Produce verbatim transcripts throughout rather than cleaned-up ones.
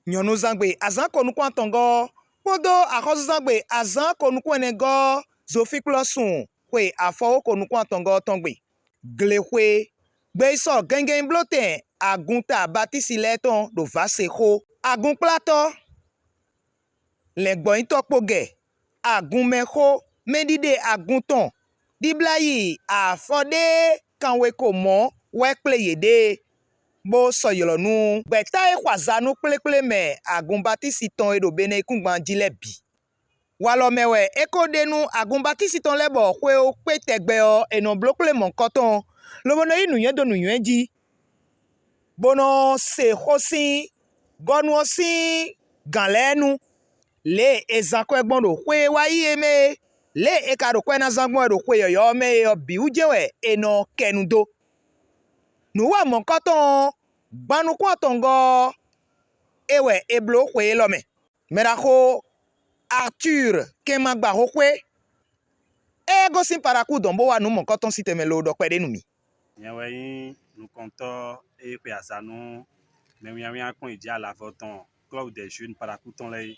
Nyɔ̌nuzangbe azǎn ko nukún atɔngɔ́ ɔ́ kpódó axɔ́súzangbe azǎn ko nukún ɛnɛgɔ́ ɔ́, Zofikplɔ́sun xwe afɔwó ko nukún atɔngɔ́ ɔ́ tɔn gbe. Glexwe, gbe yi sɔ gɛngɛnnyíblótɛn agunta Batísi lɛ́ɛ tɔn ɖo vǎ se xó. Agunkplátɔ́, lɛ̌ngbɔ́nyitɔ́ kpogɛ, agunmɛxó, mɛɖiɖe agun tɔn, ɖibla yi afɔ ɖé kanwe ko mɔ̌ wɛ kplé yěɖée, bó sɔ́ ylɔ́ nú gbɛ̌ta e xɔ azǎn nú kplékplé mɛ agun Batísi tɔn e ɖo Beneyíkúngban jí lɛ́ɛ bǐ. Walɔ mɛ wɛ é ko ɖe nú agun Batísi tɔn lɛ́ɛ bɔ xwe ó kpé tɛgbɛ ɔ́, è nɔ bló kplé mɔ̌hunkɔtɔn, lobo nɔ yí nǔnywɛ́ dó nǔnywɛ́ jí, bó nɔ́ se xó sín gɔ́nu ɔ́ sín gǎn lɛ́ɛ nu, lě e è zán kwɛ gbɔn ɖo xwe e wá yi é mɛ é, lě e è ka ɖo kwɛ ná zán gbɔn wɛ ɖo xwe yɔ̌yɔ́ ɔ́ mɛ é ɔ́ bǐ wú jɛ́n wɛ è nɔ kɛ nu dó. Nǔ wa mɔ̌hunkɔtɔn ɔ́, gban nukún atɔngɔ́ ɔ́, é wɛ è bló xwe élɔ́ mɛ. Mɛɖaxó Artur kɛnmagbaxóxwé, é gosín Parakú dɔn bó wá nǔ mɔ̌hunkɔtɔn sí tɛnmɛ lo ɖɔ kpɛɖé nú mì. Nyɛ wɛ nyí nukɔntɔ́ e xwe azǎn nú mɛwínnyáwínnyá kpɔ́n yi jǐ alavɔ tɔn Club des Jeunes Parakú tɔn lɛ́ɛ é.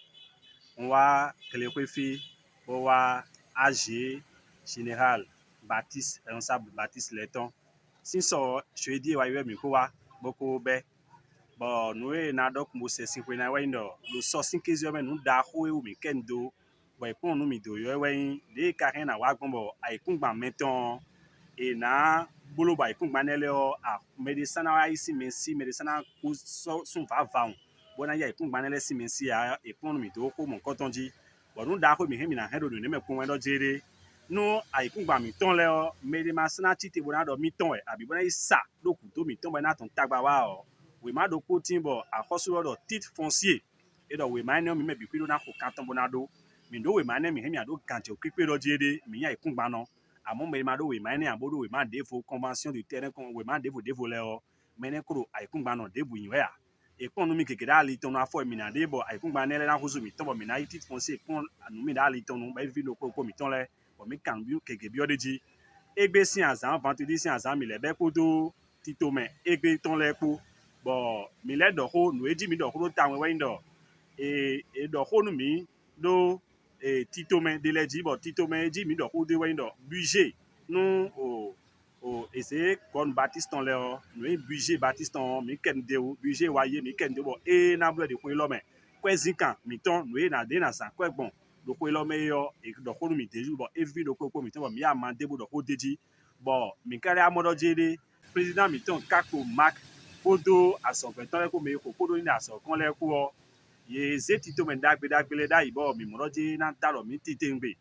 Un wá Glexwé fí bó wá A G Général Baptiste, responsable Baptiste lɛ́ɛ tɔn. Sín sɔ ɔ́, jeudi e wá yi wɛ mǐ kó wá bó kó bɛ́, bɔ nǔ e è nǎ ɖɔ kún bó sɛ sin xwe ná wɛ nyí ɖɔ ɖo sɔ sín kéze ɔ́ mɛ nǔ ɖaxó e wú mǐ kɛ nu dó, bɔ è kplɔ́n nǔ mǐ dó ylɔ́ wɛ nyí ɖěe ka hɛn ná wá gbɔn bɔ ayǐkúngban mɛtɔn ɔ́, è nǎ bló bɔ ayǐkúngban énɛ́ lɛ́ɛ ɔ́, mɛɖé sá ná wá yí sín mɛ sí, mɛɖé sá ná kú sɔ́ sún vǎvawun bó ná yí ayǐkúngban énɛ́ lɛ́ɛ sín mɛ sí ǎ. È kplɔ́n nú mǐ dó xó mɔ̌hunkɔtɔn jí, bɔ nǔ ɖaxó e mǐ hɛn mǐ ná hɛn ɖo nǔnywɛ́mɛ kpɔ́n wɛ ɖɔ jí é ɖe. Nú ayǐkúngban mǐtɔn lɛ́ɛ ɔ́, mɛɖé ma sá ná cí te bó ná ɖɔ mítɔn wɛ, abǐ bó ná yi sa ɖó gǔdo mǐtɔn bɔ é ná tɔn tagba wá ɔ́, wěma ɖokpó tíin bɔ axɔ́sú ɔ́ ɖɔ Tite Fɔnsiye. É ɖɔ wěma énɛ́ ɔ́, mǐ mɛ bǐ xwíɖó ná xo kan tɔn bó ná ɖó. Mǐ ɖó wěma énɛ́ mǐ hɛn mǐ ǎ ɖó gǎnjɛwú kpíkpé ɖɔ jí é ɖe, mǐ nyí ayǐkúngban nɔ. Amɔ̌ mɛ e ma ɖó wěma énɛ́ ǎ bó ɖó wěma ɖěvo, convention du terrain kɔn wěma ɖěvo ɖěvo lɛ́ɛ ɔ́, mɛ énɛ́ ko ɖo ayǐkúngban nɔ ɖěbǔ nyi wɛ ǎ. È kpɔ́n nú mì gěgé ɖó ali tɔn nu afɔ e mǐ ná ɖe bɔ ayǐkúngban énɛ́ lɛ́ɛ ná húzú mǐtɔn bɔ mǐ ná yí Tite Fɔnsiye kpɔ́n nǔ mì ɖó ali tɔn nu bɔ é víví ɖokpó ɖokpó mǐtɔn lɛ́ɛ, bɔ mǐ kan nǔ gěgé byɔ́ ɖ'é jí. Égbé sín azǎn, vandredi sín azǎn mǐ lɛ́ bɛ́ kpódó tito mɛ égbé tɔn lɛ́ɛ kpó, bɔ mǐ lɛ́ ɖɔ xó, nǔ e jí mǐ ɖɔ xó ɖó tawun wɛ nyí ɖɔ è è ɖɔ xó nú mǐ ɖó tito mɛ ɖé lɛ́ɛ jí, bɔ tito mɛ e jí mǐ ɖɔ xó dó é wɛ nyí ɖɔ budget nú o o è zě Gɔnu Batisitɔn lɛ́ɛ ɔ́, nǔ e nyí budget Batisitɔn ɔ́, mǐ kɛ nu d'é wú, budget wá yi é, mǐ kɛ nu d'é wú bɔ ée ná blɔ́ ɖi xwe élɔ́ mɛ. Kwɛ́zínkan mǐtɔn, nǔ e è nǎ ɖe ná zǎn kwɛ́ gbɔn ɖo xwe élɔ́ mɛ é ɔ́, è ɖɔ xó nú mǐ d'é jí bɔ é víví ɖokpó ɖokpó mǐtɔn bɔ mǐ yi ama d'é bó ɖɔ xó d'é jí, bɔ mǐ ka lɛ́ wá mɔ ɖɔ jí éɖée. Prézidan mǐtɔn Kákpo Mak kpódó azɔ̌gbɛ́tɔ́ lɛ́ɛ kpó mɛ e xo kpóɖó ní azɔ̌ kɔn lɛ́ɛ kpó ɔ́, yě zé tito mɛ ɖagbe ɖagbe lɛ́ɛ ɖ'ayǐ bɔ mǐ mɔ ɖɔ jí é ná dó alɔ mǐ titewungbe,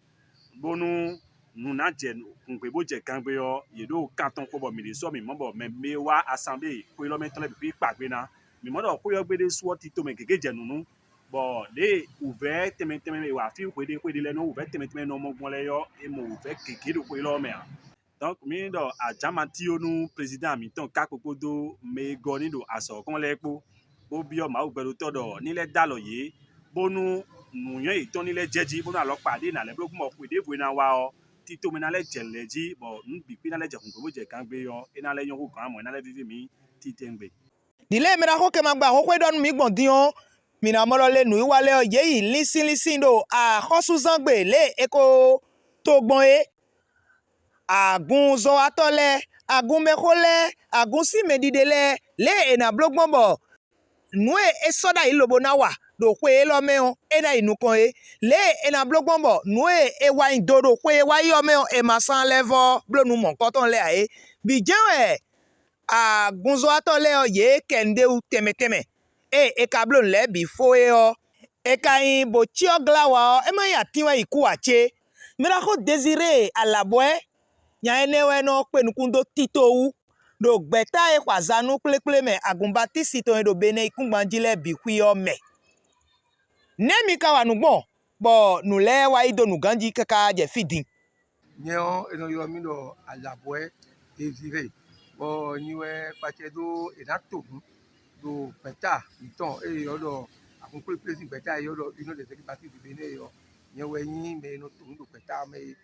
bónú nǔ ná jɛ hǔngbé bó jɛ gangbe ɔ́, yě ɖo kan tɔn kpo bɔ mǐ ɖésú mǐ mɔ bɔ mɛ e wá asanblée xwe élɔ́ mɛ tɔn lɛ́ɛ bǐ kpé kpa gbe ná. Mǐ mɔ ɖɔ xwé ɔ́ gbe ɖésú ɔ́, tito mɛ gěgé jɛ nǔ nú, bɔ lě e wǔvɛ́ tɛnmɛ tɛnmɛ e wa fí hwedě hwedě lɛ́ɛ nɔ wǔvɛ́ tɛnmɛ tɛnmɛ nɔ mɔ gbɔn lɛ́ɛ ɔ́, è mɔ wǔvɛ́ gěgé ɖo xwe élɔ́ mɛ ǎ. Donc mǐ ɖɔ ajǎmatíó nú prézidan mǐtɔn Kákpo kpódó mɛ e gɔ́ ní ɖo azɔ̌ kɔn lɛ́ɛ kpó, bó byɔ́ Mawu gbɛɖotɔ́ ɖɔ ní lɛ́ dó alɔ yě, bónú nǔnywɛ́ yětɔn ní lɛ́ jɛ jí, bónú alɔkpa ɖé ná lɛ́ bló gbɔn bɔ xwe ɖěvo e ná wá ɔ́, tito mɛ ná lɛ́ jɛ lɛ̌ jí, bɔ nǔ bǐ kpé ná lɛ́ jɛ hǔngbé bó jɛ gangbe ɔ́, é ná lɛ́ nyɔ́ hú gǎn mɔ̌, é ná lɛ́ víví mǐ titewungbe. Ɖi lě e mɛ ɖaxó kɛ ma gba xóxó e ɖɔ nú mǐ gbɔn din ɔ́, mǐ ná mɔ ɖɔ lě nǔwiwa lɛ́ɛ ɔ́, yě yi línsin línsin ɖo axɔ́súzángbe lě e è ko to gbɔn é. Agunzɔ́watɔ́ lɛ́ɛ, agunmɛxó lɛ́ɛ, agúnsínmɛɖiɖe lɛ́ɛ, lě e è nǎ bló gbɔn bɔ nǔ e é sɔ́ ɖ'ayǐ lobo ná wa ɖo xwe élɔ́ mɛ ɔ́, é ná yi nukɔn é. Lě e è nǎ bló gbɔn bɔ nǔ e è wa nyi do ɖo xwe e wá yi ɔ́ mɛ ɔ́, è ma sán lɛ́ vɔ́ bló nú mɔ̌hunkɔtɔn lɛ́ɛ ǎ é. Bǐ jɛ́n wɛ agunzɔ́watɔ́ lɛ́ɛ ɔ́, yě kɛ nu ɖ'é wú tɛnmɛ tɛnmɛ. Ée è ka bló nǔ lɛ́ɛ bǐ fó é ɔ́, è ka nyi bǒ cyɔ glá wa ɔ́, é má nyí atín wɛ yi kú ǎ cé? Mɛɖaxó Dezirée Alabwɛ́, nya énɛ́ wɛ nɔ kpe nukún dó Tito wú, ɖo gbɛ̌ta e xɔ azǎn nú kplékplé mɛ agun Batísi tɔn e ɖo Beneyíkúngban jí lɛ́ɛ bǐ xwí ɔ́ mɛ. Nɛ̌ mi ka wa nǔ gbɔn, bɔ nǔ lɛ́ɛ wá yi dó nǔgán jí káká jɛ fí din? Nyɛ ɔ́, è nɔ ylɔ́ mì ɖɔ Alabwɛ́ Dezirée, bɔ nyi wɛ kpacɛ ɖó è nǎ to nǔ ɖo gbɛ̌ta mǐtɔn e è ylɔ́ ɖɔ ahunkúkplíkplí sín gbɛ̌ta e è ylɔ́ ɖɔ Union des Églises Baptistes du Bénin é ɔ́. Nyɛ wɛ nyí mɛ e nɔ to nǔ ɖo gbɛ̌ta mɛ é.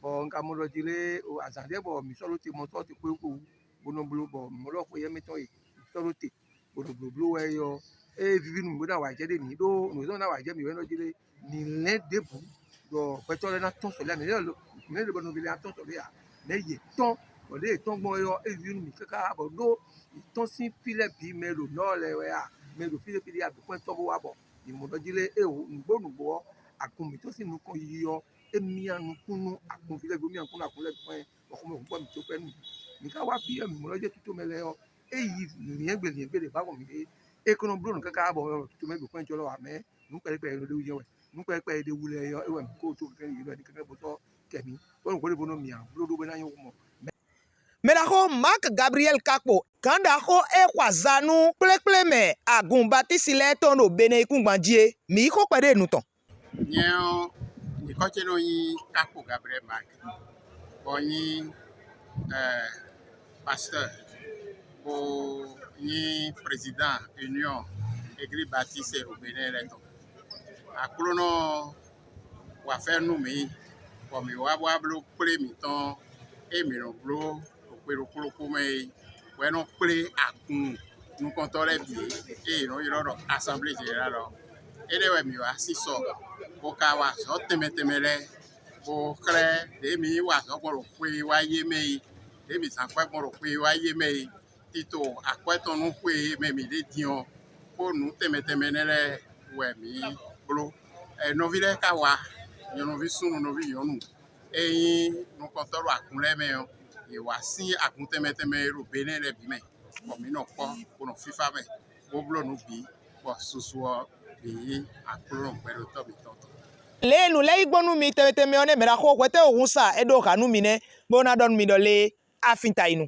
Bɔ un ka mɔ ɖɔ jí lé o azǎn ɖé bɔ mǐ sɔ́ ɖó te mɔ sɔ́ te xwé xwe wú, bó nɔ bló, bɔ mɔ̌ ɖɔ xwe éyɛ́ mɛ tɔn e mǐ sɔ́ ɖó te bó ɖo blǒbló wɛ é ɔ́, é víví nú mǐ bó ná wa jɛ ɖé mǐ ɖó nǔ e ná wa jɛ mǐ wɛ nɔ jí ɖé. Mǐ lɛ́n ɖěbǔ ɖɔ gbɛtɔ́ lɛ́ɛ ná tɔ́n sɔ lɛ́ɛ, mǐ lɛ́ lɔ̌ mǐ lɛ́ ɖe bɔ nɔví lɛ́ɛ ná tɔ́n sɔ lɛ́ɛ ǎ. Nɛ̌ yě tɔ́n bɔ ɖě yě tɔ́n gbɔn é ɔ́, é víví nú mǐ káká bɔ ɖó yě tɔ́n sín fí lɛ́ɛ bǐ mɛ e ɖo nɔ́ lɛ́ɛ wɛ a, mɛ e ɖo fí ɖé fí ɖé a, ɖo kpɛ́n tɔ́ bó wá bɔ mǐ mɔ ɖɔ jí lé é wǒ nǔgbó nǔgbó ɔ́, agun mǐtɔn sín nukɔn yiyi ɔ́, é myá nukún nú agun fí lɛ́ɛ bó myá nukún nú agun lɛ́ɛ bǐ kpɛ́n bɔ xomɛ hǔn bɔ mǐ jó kpɛ́ nú mǐ. Mǐ ka wá byɔ́ mǐ mɔ ɖɔ jí tito mɛ lɛ́ɛ ɔ́, é yi lǐɛ́ngbè lǐɛ́ngbè ɖě ba gbɔn mǐ ɖé. É ko nɔ bló nǔ káká bɔ tito mɛ bǐ kpɛ́n jɔ lɔ ǎ mɛ. Nǔ kpɛɖé kpɛɖé ɖé wú jɛ́n wɛ. Nǔ kpɛɖé kpɛɖé ɖé wú lɛ́ɛ ɔ́, é wɛ mǐ ko tó kɛ́n yě ɖɔ ní kɛ́kɛ́ bó sɔ́ kɛ mǐ. Bó nǔgbó ɖé bó nɔ mì ǎ, bló ɖó bó ná nyɔ́ mɔ. Mɛɖaxó Mark Gabriel ka kpo gǎn ɖaxó e xɔ aza nú kplékplémɛ agun Batísi lɛ́ɛ tɔn ɖo Beneyíkúngban jí é. Mǐ yí xó kpɛɖé nu tɔn. Nyɛ ɔ́, nyǐkɔ ce nɔ nyí Kakpo Gabriel Mark, bɔ nyí eh, pasteur, bó nyí président union église baptiste ɖo Benɛ́ lɛ́ɛ tɔn. Aklúnɔ wa fɛ́ nú mǐ, bɔ mǐ wá bó wá bló kplé mǐtɔn e mǐ nɔ bló ɖo xwe ɖokpó ɖokpó mɛ é, bɔ é nɔ kplé agun nukɔntɔ́ lɛ́ɛ bǐ e è nɔ ylɔ́ ɖɔ assemblée générale ɔ́. Énɛ́ wɛ mǐ wá sísɔ, bó ka wa azɔ̌ tɛnmɛ tɛnmɛ lɛ́ɛ, bó xlɛ́ ɖě mǐ wa azɔ̌ gbɔn ɖo xwe e wá yi é mɛ é, ɖě mǐ zán akwɛ́ gbɔn ɖo xwe e wá yi é mɛ é, tito akwɛ́ tɔn nú xwe e mɛ mǐ ɖe din ɔ́, kpó nǔ tɛnmɛ tɛnmɛ nɛ́ lɛ́ɛ wɛ mǐ bló. Ɛ, nɔví lɛ́ɛ ka wá, nyɔ̌nuví súnnu, nɔví nyɔ̌nu e nyí nukɔntɔ́ ɖo agun lɛ́ɛ mɛ ɔ́, yě wá sín agun tɛnmɛ tɛnmɛ e ɖo Benɛ́ lɛ́ɛ bǐ mɛ, bɔ mǐ nɔ kpɔ́, bó nɔ fífá mɛ, bó bló nǔ bǐ, bɔ susu ɔ́ bǐ nyí Aklúnɔ gbɛɖotɔ́ mǐtɔn tɔn. Lě e nǔ lɛ́ɛ yí gbɔn nú mi tɛnmɛ tɛnmɛ ɔ́ nɛ́ mɛ ɖaxó hwɛtɛ́ hun sa é ɖó ha nú mi nɛ́, bó ná ɖɔ nú mi ɖɔ lé, afin ta yi nu.